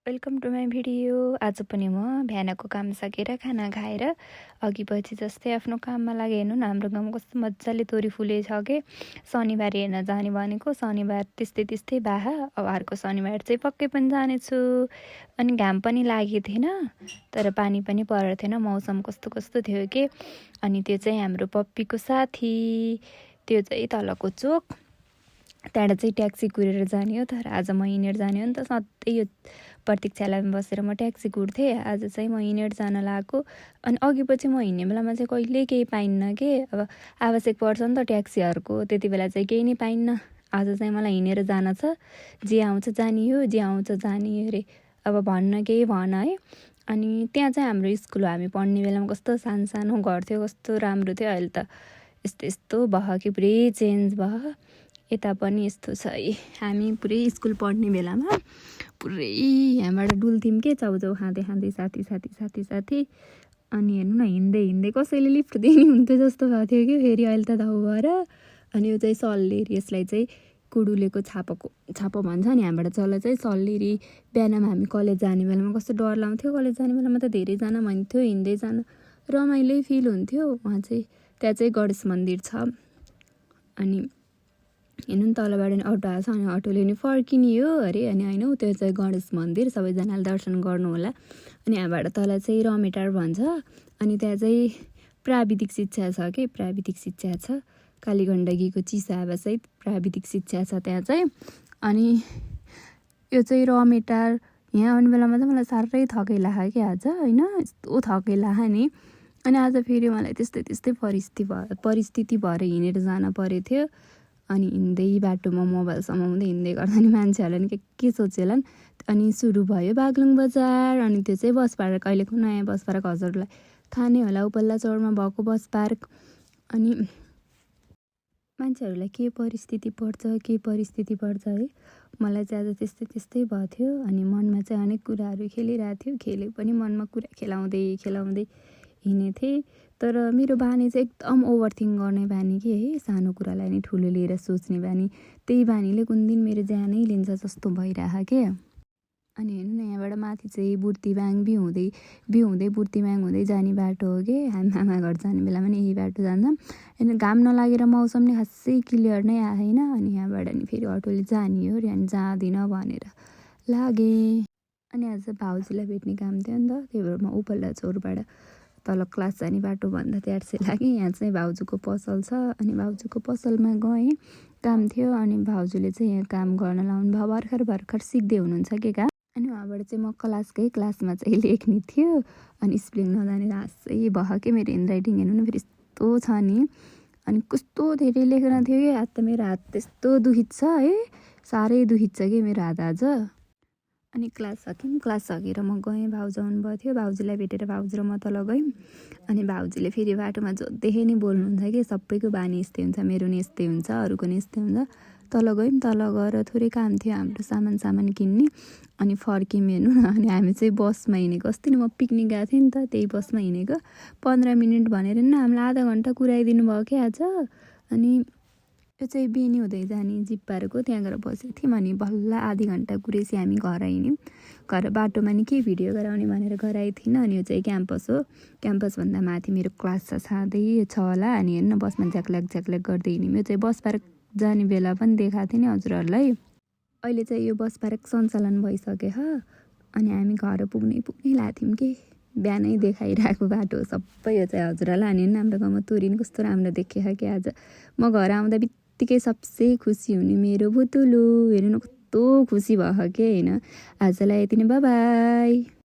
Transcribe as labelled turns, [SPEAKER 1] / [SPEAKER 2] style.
[SPEAKER 1] Welcome to my video. आज पनि म बिहानको काम सकेर खाना खाएर अघि पछि जस्तै आफ्नो काममा लागेँ। हेर्नु न, हाम्रो गाउँमा कस्तो मजाले तोरी फुलेछ के। शनिबार हेर्न जाने भनेको, शनिबार त्यस्तै त्यस्तै बाहा। अब अर्को शनिबार चाहिँ पक्कै पनि जानेछु। अनि घाम पनि लागेको थिएन, तर पानी पनि परेको थिएन। मौसम कस्तो कस्तो थियो के। अनि त्यो चाहिँ हाम्रो पप्पीको साथी, त्यो चाहिँ तलको चोक। त्यहाँबाट चाहिँ ट्याक्सी कुरेर जाने हो, तर आज म हिँडेर जाने हो नि त। सधैँ यो प्रतीक्षालयमा बसेर म ट्याक्सी कुर्थेँ, आज चाहिँ म हिँडेर जान लागेको। अनि अघि पछि म हिँड्ने बेलामा चाहिँ कहिल्यै केही पाइन्न के। अब आवश्यक पर्छ नि त ट्याक्सीहरूको, त्यति बेला चाहिँ केही नै पाइन्न। आज चाहिँ मलाई हिँडेर जान छ। जे आउँछ जाने हो, जे आउँछ जाने अरे। अब भन्न केही भन है। अनि त्यहाँ चाहिँ हाम्रो स्कुल हो, हामी पढ्ने बेलामा कस्तो सानो सानो घर थियो, कस्तो राम्रो थियो। अहिले त यस्तो यस्तो भयो कि पुरै चेन्ज भयो। यता पनि यस्तो छ है। हामी पुरै स्कुल पढ्ने बेलामा पुरै यहाँबाट डुल्थ्यौँ के, चाउचाउ खाँदै खाँदै साथी साथी साथी साथी। अनि हेर्नु न, हिँड्दै हिँड्दै कसैले लिफ्ट दिने हुन्थ्यो जस्तो भएको थियो कि। फेरि अहिले त धाउ भएर। अनि यो चाहिँ सल्लेरी, यसलाई चाहिँ कुडुलेको छापो भन्छ नि हामीबाट। चल्ला चाहिँ सल्लेरी। बिहानमा हामी कलेज जाने बेलामा कस्तो डर लाग्थ्यो। कलेज जाने बेलामा त धेरैजना भन्थ्यो हिँड्दै जान, रमाइलै फिल हुन्थ्यो। उहाँ चाहिँ त्यहाँ चाहिँ गणेश मन्दिर छ। अनि हेर्नु नि, तलबाट नि अटो आएको छ, अनि अटोले नि फर्किने हो अरे। अनि होइन, त्यो चाहिँ गणेश मन्दिर, सबैजनाले दर्शन गर्नु होला। अनि यहाँबाट तल चाहिँ रमेटार भन्छ। अनि त्यहाँ चाहिँ प्राविधिक शिक्षा छ कि, प्राविधिक शिक्षा छ। कालीगण्डकीको चिसाबासहित प्राविधिक शिक्षा छ त्यहाँ चाहिँ। अनि यो चाहिँ रमेटार। यहाँ आउने बेलामा चाहिँ मलाई साह्रै थकै लाग्यो कि आज, होइन यस्तो थकै लाग्यो नि। अनि आज फेरि मलाई त्यस्तै त्यस्तै परिस्थिति भएर हिँडेर जान परेको थियो। अनि हिँड्दै बाटोमा मोबाइल समाउँदै हिँड्दै गर्दा नि मान्छेहरूले नि के सोचेलान्। अनि सुरु भयो बागलुङ बजार। अनि त्यो चाहिँ बस पार्क, अहिलेको नयाँ बस पार्क, हजुरलाई थाहा नै होला, उपल्ला चौरमा भएको बस पार्क। अनि मान्छेहरूलाई के परिस्थिति पर्छ है। मलाई चाहिँ आज त्यस्तै त्यस्तै भएको थियो। अनि मनमा चाहिँ अनेक कुराहरू खेलिरहेको थियो। खेले पनि मनमा कुरा खेलाउँदै हिँडेको थिएँ। तर मेरो बानी चाहिँ एकदम ओभरथिङ्क गर्ने बानी के है। सानो कुरालाई नै ठुलो लिएर सोच्ने बानी, त्यही बानीले कुन दिन मेरो ज्यानै लिन्छ जस्तो भइरहेको के। अनि हेर्नु न, यहाँबाट माथि चाहिँ बुर्तिबाङ बिहुँदै बुर्तिबाङ हुँदै जाने बाटो हो कि। हामी आमा घर जाने बेलामा नि यही बाटो जान्छौँ। अनि घाम नलागेर मौसम नि खासै क्लियर नै आएन। अनि यहाँबाट नि फेरि अटोले जाने हो, अनि जाँदिनँ भनेर लागेँ। अनि आज भाउजूलाई भेट्ने काम थियो नि त, त्यही भएर म उपल्ला चौरबाट तल क्लास जाने बाटो भन्दा त्यहाँ चाहिँ लागेँ। यहाँ चाहिँ भाउजूको पसल छ। अनि भाउजूको पसलमा गएँ, काम थियो। अनि भाउजूले चाहिँ यहाँ काम गर्न लाउनु भयो, भर्खर सिक्दै हुनुहुन्छ के काम। अनि उहाँबाट चाहिँ म क्लासमा चाहिँ लेख्ने थियो। अनि स्पेलिङ नजानेर हाँसै भयो कि। मेरो ह्यान्डराइटिङ हेर्नु न फेरि यस्तो छ नि। अनि कस्तो धेरै लेख्न थियो कि। आज त मेरो हात त्यस्तो दुखित छ है, साह्रै दुखित छ कि मेरो हात आज। अनि क्लास सकेर म गएँ, भाउजू आउनुभएको थियो। भाउजूलाई भेटेर भाउजू र म तल गयौँ। अनि भाउजूले फेरि बाटोमा जोत्दै नि बोल्नुहुन्छ कि, सबैको बानी यस्तै हुन्छ, मेरो नि यस्तै हुन्छ, अरूको नि यस्तै हुन्छ। तल गयौँ, तल गएर थोरै काम थियो हाम्रो, सामान किन्ने। अनि फर्क्यौँ। हेर्नु न, अनि हामी चाहिँ बसमा हिँडेको। अस्ति नि म पिकनिक गएको थिएँ नि त, त्यही बसमा हिँडेको। 15 मिनट भनेर नि हामीलाई आधा घन्टा कुराइदिनु भयो कि आज। अनि यो चाहिँ बेनी हुँदै जाने जिप्पाहरूको, त्यहाँ गएर बसेको थियौँ। अनि बल्ल आधी घन्टा कुरेपछि हामी घर हिँड्यौँ। घर बाटोमा नि के भिडियो गराउने भनेर गराएको थिइनँ। अनि यो चाहिँ क्याम्पस हो, क्याम्पसभन्दा माथि मेरो क्लास छ, छँदै छ होला। अनि हेर्नु न, बसमा झ्याक्ल्याक गर्दै हिँड्यौँ। यो चाहिँ बस पार्क जाने बेला पनि देखाएको थिएँ नि हजुरहरूलाई। अहिले चाहिँ यो बस पार्क सञ्चालन भइसक्यो। अनि हामी घर पुग्नै लाग्थ्यौँ कि। बिहानै देखाइरहेको बाटो सबै यो चाहिँ हजुरहरूलाई। अनि हाम्रो गाउँमा तोरी कस्तो राम्रो देखियो कि आज। म घर आउँदा बित्तिकै सबसे खुसी हुने मेरो भुतुलो, हेर्नु न कस्तो खुसी भयो कि होइन। आजलाई यति नै, बाई बाई।